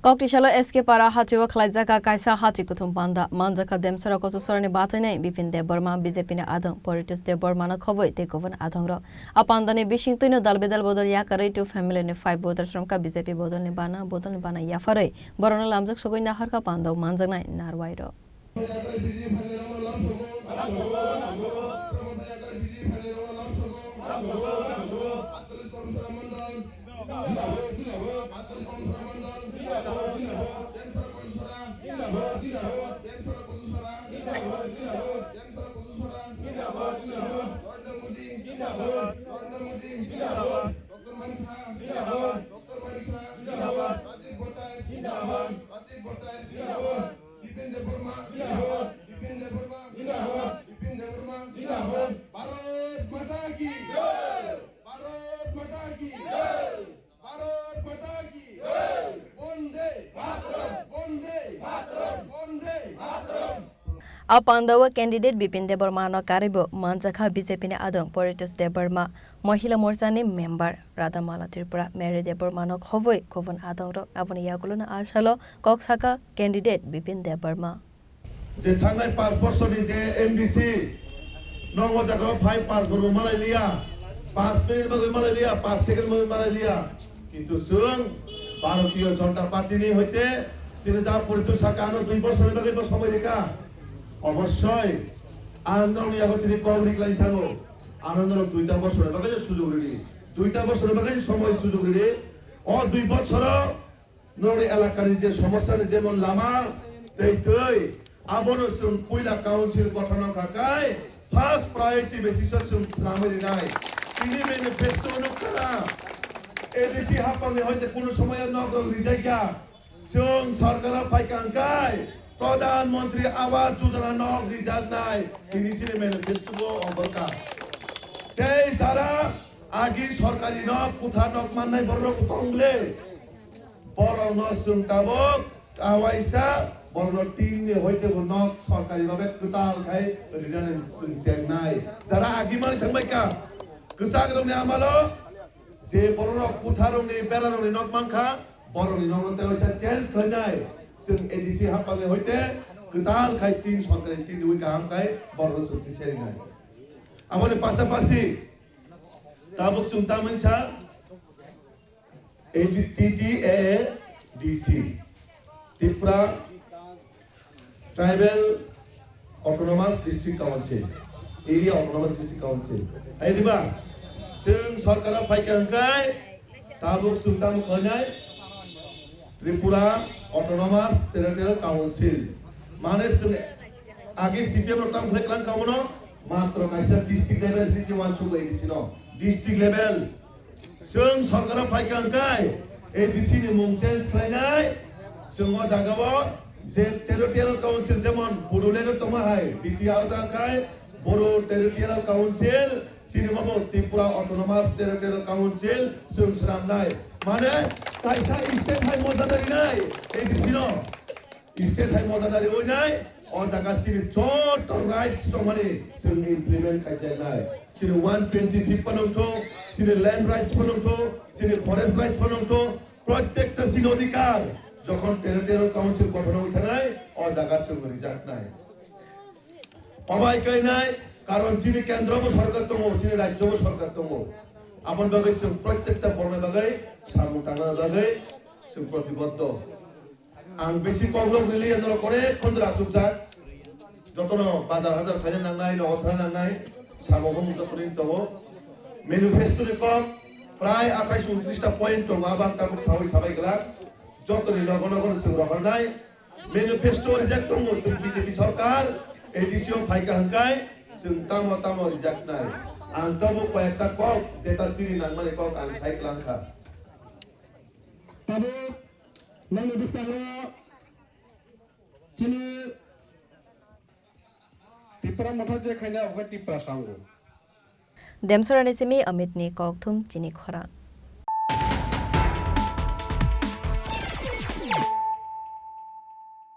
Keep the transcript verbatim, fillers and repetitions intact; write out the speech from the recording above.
Koktisalo S K Para hatio khlaijak kaisa hati kuthum panda. Manjakha Demsora Kochusorani batwinai Bipin Debbarma, B J P ni adong Poritos Debbarmano khobwi tei kubun adongrok. A pandani bisingtwino dal bedal bodol yakarwi two family ni five voters romkha B J P bodolni bana, bodolni bana yapharwi borokno lamjak sogwi naharkha pandao manjaknai narwairok. Debbarma, Bipin Debbarma, Bipin Debbarma, Bharot Mata ki jai! Bharot Mata ki jai! Bharot Mata ki jai! Bonde Mataram! Bonde Mataram! Bonde Mataram! A pandao candidate Bipin Debbarmano karwibo manjakha B J P ni adong Poritos Debbarma, Mohila Morchani member Radhamala Tripura, Mary Debbarmano khobwi kubun adongrok. Aboni yagulono a salo kok sakha candidate Bipin Debbarma. Je thangnai panch bosorni je M D C, nwng o jaga o phai panch borok malai liya, panch minute bagwi malai liya, panch second bagwi malai liya. Kintu chwng Bharatiya Janata Party ni hoite chini da poritu saka ano dui bosorni bagwi bo somoi rikha. Obossoi ang nwngni yago tini kok riklai thango. Ano nwrok duita bosorni bagwi sujog ridi. Duita bosorni bagwi somoi sujog ridi. O dui bosoro Norok elakani je somosa ni jemon lama, tei twi, abono chwng puila council gothon wngkha kai first priority basis o chwng swnamwi rinai. Tini manifesto nukha na, A D C hapangni hoite kunu somoyo nok rok rijak ya. Chwng sarkar o phaikha hwnkhe Pradhan Mantri Awas Yojana nok rijaknai tini chini manifesto o oborkha. Tei jara agi sarkari nok, kwthar nok mannai borok tongle. Borokno chwng tabuk kawaisa borokno tinni hoite bo nok sorkari babe kwtal khai rinani chwng chengnai. Jara agi mani thangbai ka, kwchak rokni amalo je borokno kwthar rokni bera rokni nok mankha, borokni nokno tei waisa change khlainai. Chwng A D C hapangni hoite kwtal khai tin sorkari tin wi kaham khai borokno chukti serinai. Aboni pasapasi tabuk chwng tamani sa A D, T T A A D C, Tripura Tribal Autonomous District Council, Area Autonomous District Council. Hai diba? Chwng sarkar o phaikha hwnkhe tabuk chwng tamo khlainai Tripura Autonomous Territorial Council. Mane chwng age C P M rok tamo khlai klang kamono matro kaisa district level ni je wansuk bai sino. District level. Chwng sarkar o phaikha hwnkhe A D C ni mung change khlainai. Chwng o jaga o je territorial council jemon Bodoland o tongma hai B T R o tang khai Bodo Territorial Council, chini mamo Tripura Autonomous Territorial Council chwng swnamnai. Mane kaisa state hai moja dari nai A D C no. State hai moja dari oi nai, o jaga chini joto rights tongmani chwng implement khai jaknai. Chini one twenty fifth phano wngthok, chini land rights phano wngthok, chini forest rights phano wngthok, prottekta chini odhikar. Jokhon territorial council gothon oi thanai, o jaga chwng rijaknai. Obai kainai, karon chini kendro bo sorkar tongo, chini rajyo bo sorkar tongo. Aboni bagwi chwng prottekta borokni bagwi samung tangna bagwi chwng protiboddo. Ang bisi kok lok rili, norok onek khon dora asukjak. Jotono bazar hazar khaina nangnai, nogo thana nangnai, sago bo jotono tongo. Manifesto ni kok prai athais untris ta point tongo, abang tabuk sawi sabai glak. Jotoni nogo nogo chwng rohornai. Manifesto rijak tongo chwng B J P sorkar, A D C o phaikha hwnkhe chwng tamo tamo rijaknai. Ang tabuk koi ekta kok, jeta chini nangmani kok ang sai klangkha. Tabuk nini bwskango chini Tipra Motha je khaina, obo khe Tipra sango. Demsorani simi Amit ni kokthum chini khorang.